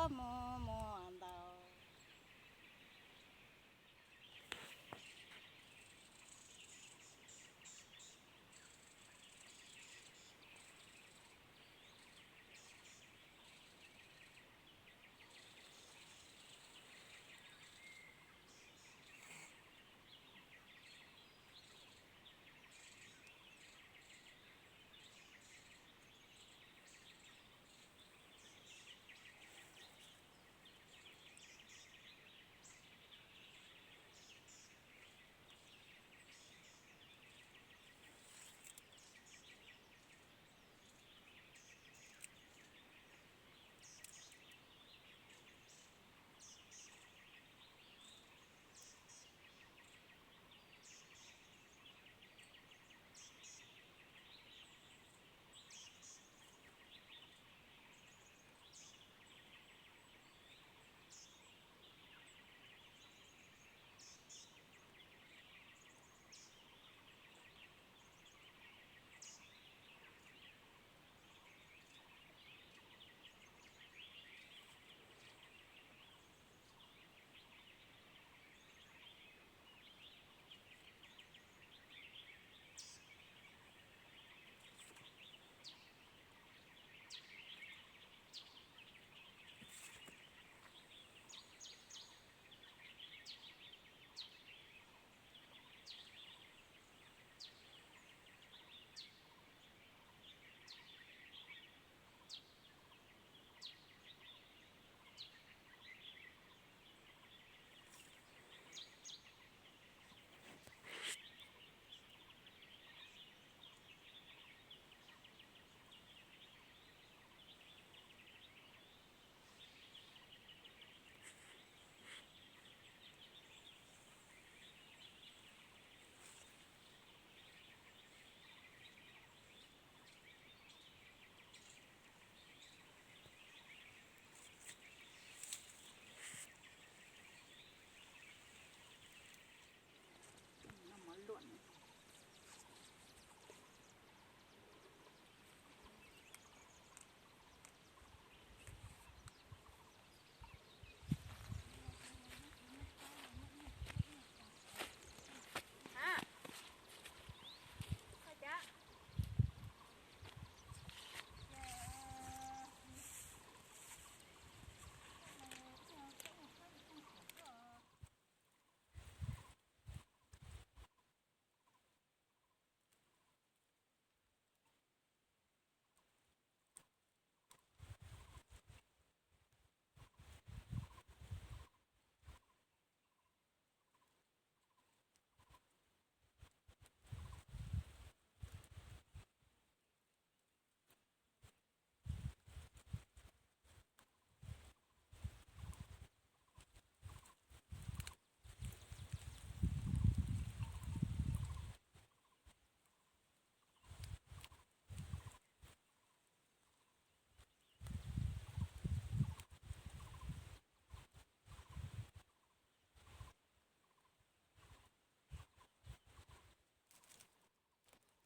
mus mus ntau.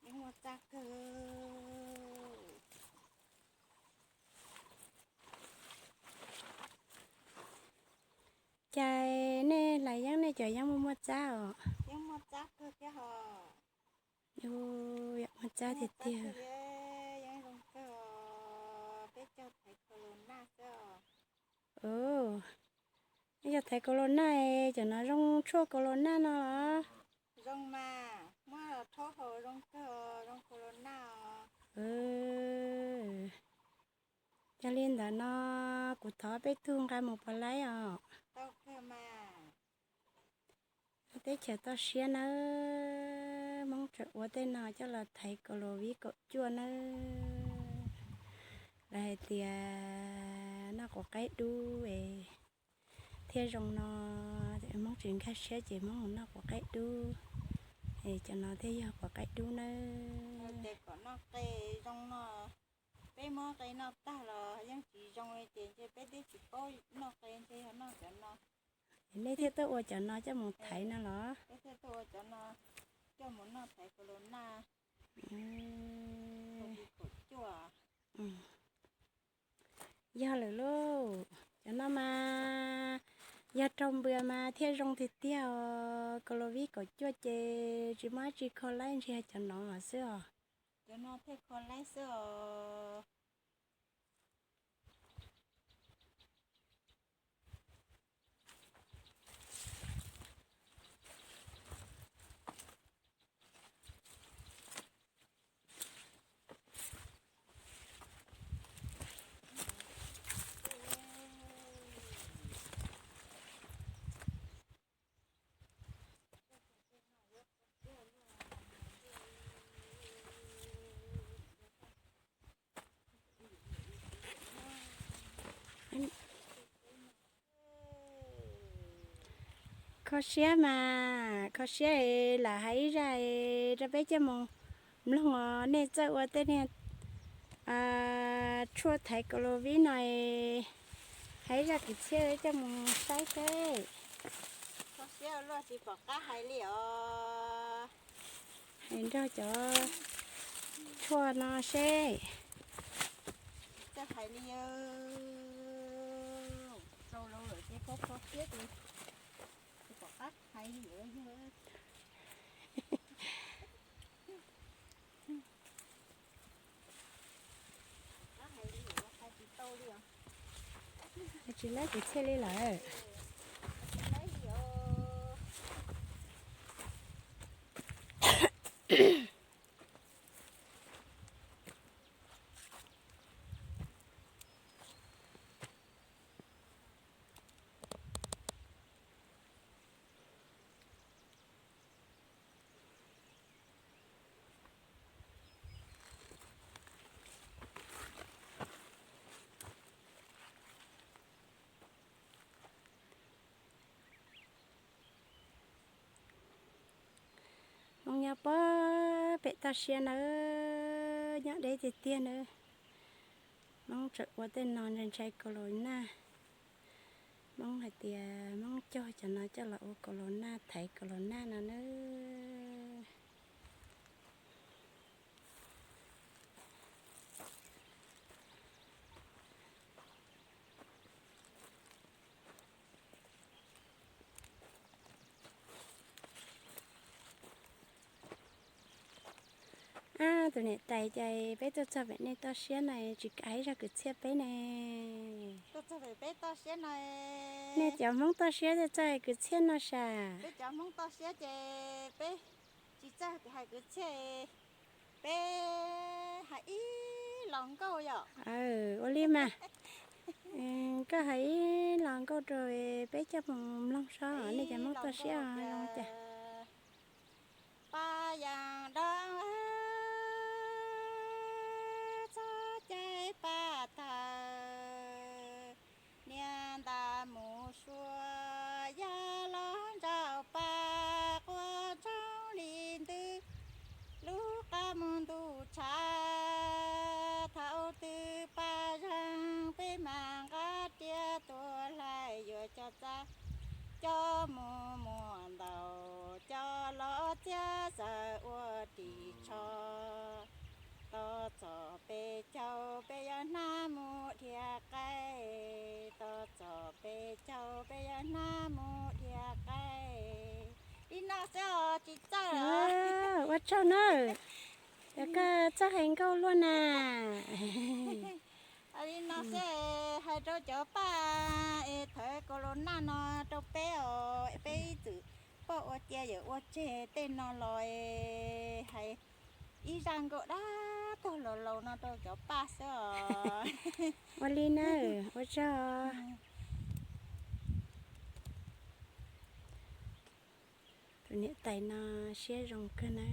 Yeej muaj txaj kawg. Cas nej hlais yeeb nej cov yeeb muaj muaj txaj os? Yeej muaj txaj kawg thiab hos. Yus yam muaj txaj tiag tiag. Yeej zoo kawg os, peb cog thaiv corona xwb os. Nej cog thaiv corona, cov no zoo tshuaj corona no los? Zoo mas, muab los rhaub haus zoo kawg os, zoo corona os. Yog li ntawd no kuv thov peb tug nqa mus pov laib os. Tau kawg mas. Teb chaws toj siab nawb, Hmoob tseem ua tej no coj los thaiv kaum los viv kaum cuaj nawb. Lawv hais tias noj quav qaib dub es thiaj zoo no, Hmoob tsis nkag siab ces Hmoob mus noj quav qaib dub, es cov no thiaj yog quav qaib dub nawb. Kom noj qe zoo no, peb muab qe noj tag los yeej tsis zoo li ces ntshe peb twb tsis paub noj qe, ntshe yog noj cov no. Nej thiaj tuaj ua cov no coj mus thaiv no los? Peb thiaj tuaj ua cov no coj mus noj thaiv corona. Yog lawm lauj, Cov no mas yog raug npws mas thiaj zoo tiag tiag os. Kaus laus vib kaum cuaj ces tsis muaj dab tsi kho laib, ntshe yog cov no xwb os. Cov no thiaj kho laib xwb os. Kho siab mas, kho siab es lam hais ib zaj es rau peb coj mus mloog os. Nej txawj ua tej niag tshuaj thaiv kaus laus vib no es hais ib zaj kwv txhiaj coj mus saib seb. Kho siab luaj tsis pom qab hais li os. Hais nrog cov tshuaj no seb. Txawj hais li, rau lawm ces kho kho siab ces tsis pom qab hais li os. Tsis laib kwv txhiaj li lawm. Hmoob nyob puag pem toj siab nawb, nyob deb tiag tiag nawb. Hmoob tseem ua tej no ntshai ntshai kaus laus naj. Hmoob hais tias Hmoob cog cov no coj los ua kaus laus naj, thaiv kaus laus naj no nawb. Ab, tus niam tais, cas peb tuaj txog pem nej toj siab no tsis hais zaj kwv txhiaj peb ne? Nej cov Hmoob toj siab txawj hais kwv txhiaj no sas? Peb cov Hmoob toj siab ces peb tsis txawj hais kwv txhiaj, peb hais ib los nkauj yom. Ua li mas, koj hais ib los nkauj rau peb coj mus mloog saib nej cov Hmoob toj siab zoo cas. Paj yeej doo, txhob cai paj tawg, niam ntaj mus sua, yaj los nraum paj, quaj ntsoog li ntws, lub qab mus ntuj tshav. Thaum twg paj zeeg peb mam nqa riam tuaj hlais, yuav cov txaj coj mus muag ntaus, coj los txiav xaws ua ris tsho. Tos txog peb caug peb yuav hnab mus dhia qaib, tos txog peb caug peb yuav hnab mus dhia qaib. Li no xwb os, tsis txawj. Ua tsaug nawb, koj txawj hais nkauj luaj na. Li no xwb, hais rau cov paj es thaiv kaus laus naj no rau peb os, peb ib txwm poj ua cia yawm ua tseg tej no los es hais ib zaj nkauj dab tuag laus laus no rau cov paj xwb os. Ua li na, ua tsaug. Tus niam tais no siab zoo kawg na.